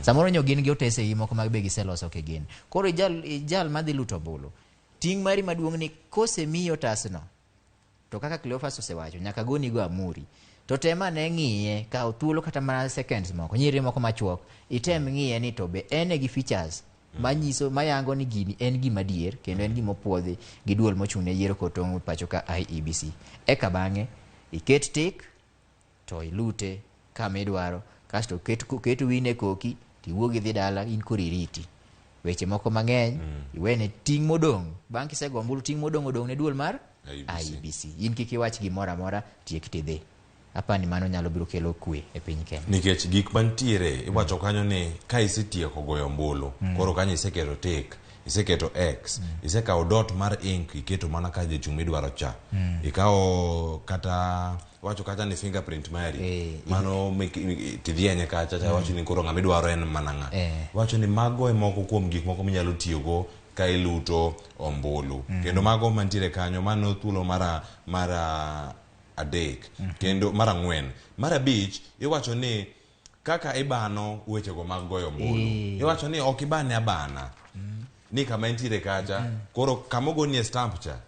Samoro nyo gin gi otese gi moko mag be giseloso ke gin. Koro ijal, ijal madhi luto ombulu, ting' mari maduong' ni kosemiyi otasno, to kaka Cleophas osewacho, nyaka gonigo amuri. To tem ane ng'iye, kaw thuolo kata mana seconds moko, nyiriri moko machuok, item ng'iye ni to be en e gi features manyiso mayango ni gini en gima adier kendo en gima opuodhi gi duol mochung' ne yiero kod tong' pacho ka IEBC. Eka bang'e iket tik to ilute kama idwaro kasto ket, ket wine koki tiwuog idhi dala in koro iriti weche moko mang'eny iwene ting' modong' bang' kisego ombulu ting' modong' odong' ne duol mar IEBC. IEBC in kik iwach gimoro amora tiek tidhi apani mano nyalo biro kelo kwe e piny Kenya. Nikech gik mantiere iwacho kanyo ni ka isetieko goyo ombulu koro kanyo iseketo tik iseketo x isekawo dot mar ink iketo mana ka jachung' midwaro cha ikawo kata wacho kacha ni fingerprint mari mano tidhienye kacha cha wacho ni koro ng'ama idwaro en mana ng'a wacho ni mago e moko kuom gik moko minyalo tiyogo ka iluto ombulu kendo mago mantiere kanyo mano thuolo mar mar adek kendo mar ang'wen mar abich iwacho ni kaka ibano wechego mag goyo ombulu iwacho ni ok ibane abana ni kama entiere kacha koro kama ogonie stamp cha.